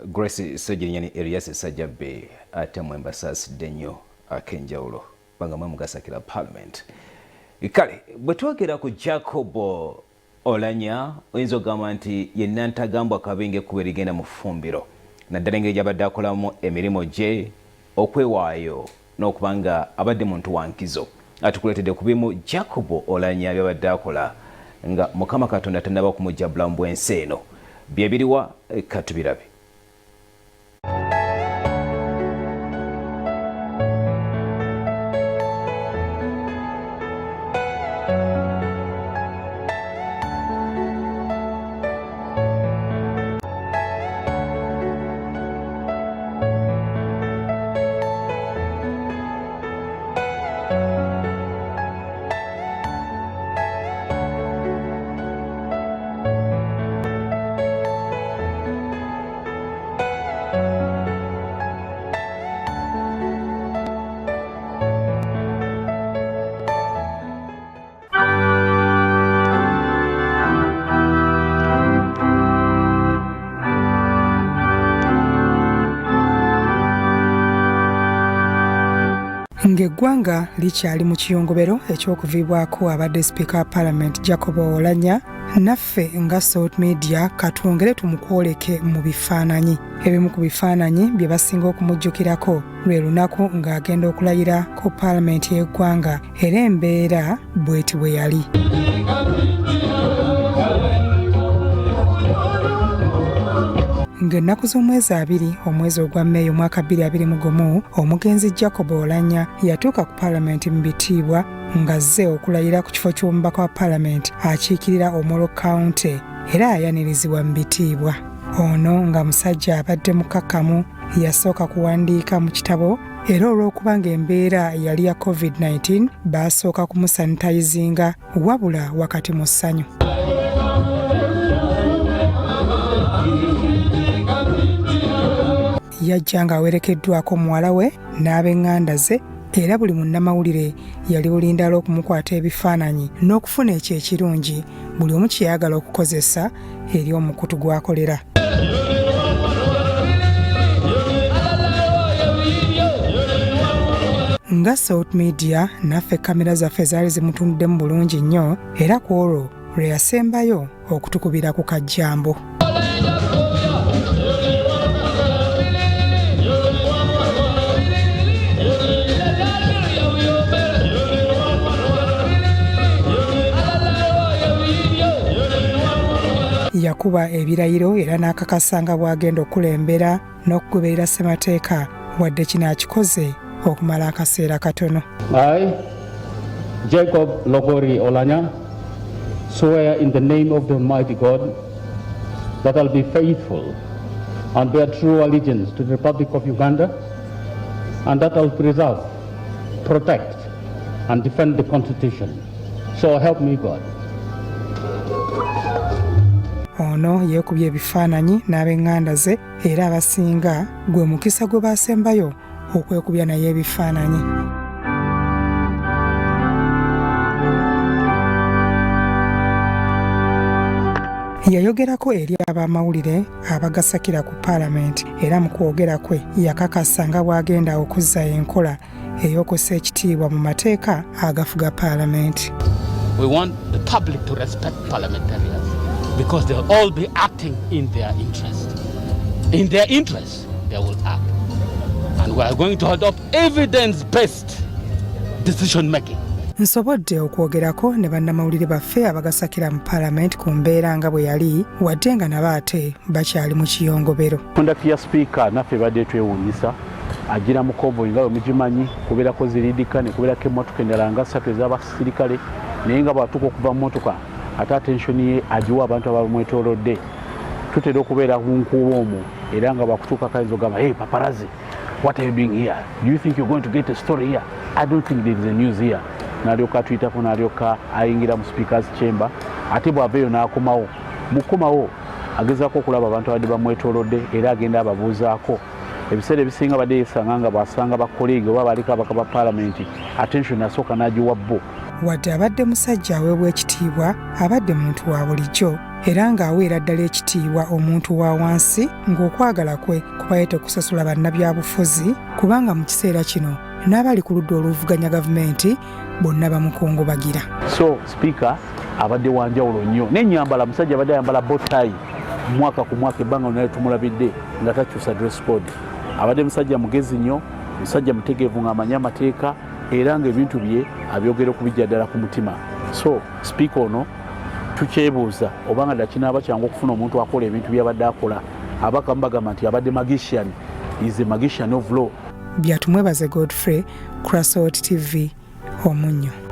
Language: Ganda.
Grace Ssegirinya ne Erias Ssajjabbe ate mwe mbasaasidde nnyo ak'enjawulo kubanga mwe mugasakira parliament. Kale bwe twogera ku Jacob Olanya oyinza okugamba nti ye nnantagambwa kabi ng'ekkubo erigenda mu ffumbiro naddala engeri gy'abadde akolamu emirimu gye, okwewaayo n'okuba nga abadde muntu wa nkizo. Atukuleetedde ku bimu Jacob Olanya by'abadde akola nga Mukama Katonda tannaba kumuggya bulamu bw'ensi eno. Bye biriwa? Katubirabe. Ng'eggwanga likyali mu kiyongobero eky'okuviibwako abadde sipiika wa palamenti Jacob Oulanyah, naffe nga Salt Media katwongere tumukwoleke mu bifaananyi. Ebimu ku bifaananyi bye basinga okumujjukirako lwe lunaku ng'agenda okulayira ku palamenti y'eggwanga era embeera bweti bwe yali. Ng'ennaku z'omwezi 20 omwezi ogwa Meeyi omwaka 2021, omugenzi Jacob Oulanyah yatuuka ku palamenti mu bitiibwa ng'azze okulayira ku kifo ky'omubaka wa palamenti akiikirira Omoro County era ayanirizibwa mu bitiibwa. Ono nga musajja abadde mukkakkamu yasooka kuwandiika mu kitabo era olw'okuba ng'embeera yali ya COVID-19 baasooka kumusanitayizinga wabula wakati mu ssanyu. Yajja ng'awerekeddwako muwala we n'ab'eŋŋanda ze era buli munnamawulire yali bulindaala okumukwata ebifaananyi n'okufuna ekyo ekirungi buli omu kye yayagala okukozesa eri omukutu gw'akolera. Nga Salt Media naffe kamera zaffe zaali zimutunuddemu bulungi nnyo era ku olwo lwe yasembayo okutukubira ku kajjambo. Yakuba ebirayiro era n'akakasa nga bw'agenda okukulembera n'okugoberera ssemateeka wadde kino akikoze okumala akaseera katono. I, Jacob Logori Olanya, swear in the name of the Almighty God that I'll be faithful and bear true allegiance to the Republic of Uganda and that I'll preserve, protect and defend the Constitution. So help me God. Ono yeekubye ebifaananyi n'ab'eŋŋanda ze era abasinga gwe mukisa gwe baasembayo okwekubya naye ebifaananyi. Yayogerako eri ab'amawulire abagasakira ku paalamenti era mu kwogera kwe yakakasa nga bw'agenda okuzza enkola ey'okussa ekitiibwa mu mateeka agafuga paalamenti. We want the public to respect parliamentarians because they'll all be acting in their interest. In their interest, they will act. And we are going to adopt evidence-based decision making. Nsobodde okwogerako ne bannamawulire baffe abagasakira mu paalamenti ku mbeera nga bwe yali wadde nga nabo ate bakyali mu kiyongobero. Conduct ya sipiika naffe ebadde twewuunyisa agira mu convoy nga bwe mugimanyi kubeerako ziridika ne kubeerako emmotoka endala nga ssatu ez'abasirikale naye nga bw'atuuka okuva mu mmotoka ate attention ye agiwa abantu abamwetoolodde. Tutera okubeera ku nkuubo omwo era nga bwakutuuka kayinza okugamba hey paparazzi what are you doing here do you think you're going to get a story here I don't think there is a news here n'alyoka atuyitako n'alyoka ayingira mu speakers chamber ate bw'ava eyo n'akomawo mu kukomawo agezaako okulaba abantu abadde bamwetoolodde era agenda ababuuzaako ebiseera ebisinga abadde yeesanga nga bw'asanga ba colleague oba abaliko abaka ba paalamenti attention asooka n'agiwa bo. Wadde abadde musajja aweebwa ekitiibwa, abadde muntu wa bulijjo era ng'aweera ddala ekitiibwa omuntu wa wansi, ng'okwagala kwe kubaye tekusasula bannabyabufuzi, kubanga mu kiseera kino n'abali ku ludda oluvuganya gavumenti bonna bamukungubagira. So sipiika abadde wanjawulo nnyo n'ennyambala, musajja abadde ayambala bow tie mwaka ku mwaka, ebbanga lyonna tumulabidde nga takyusa dress code. Abadde musajja mugezi nnyo, musajja mutegeevu ng'amanyi amateeka era ng'ebintu bye abyogera okubijja ddala ku mutima. So sipiika ono tukyebuuza obanga ddala kinaaba kyangu okufuna omuntu akola ebintu byabadde akola. Abakamu bagamba nti abadde magician, is a magician of law. Byatumwebaze Godfrey, Crasot TV, Omunnyo.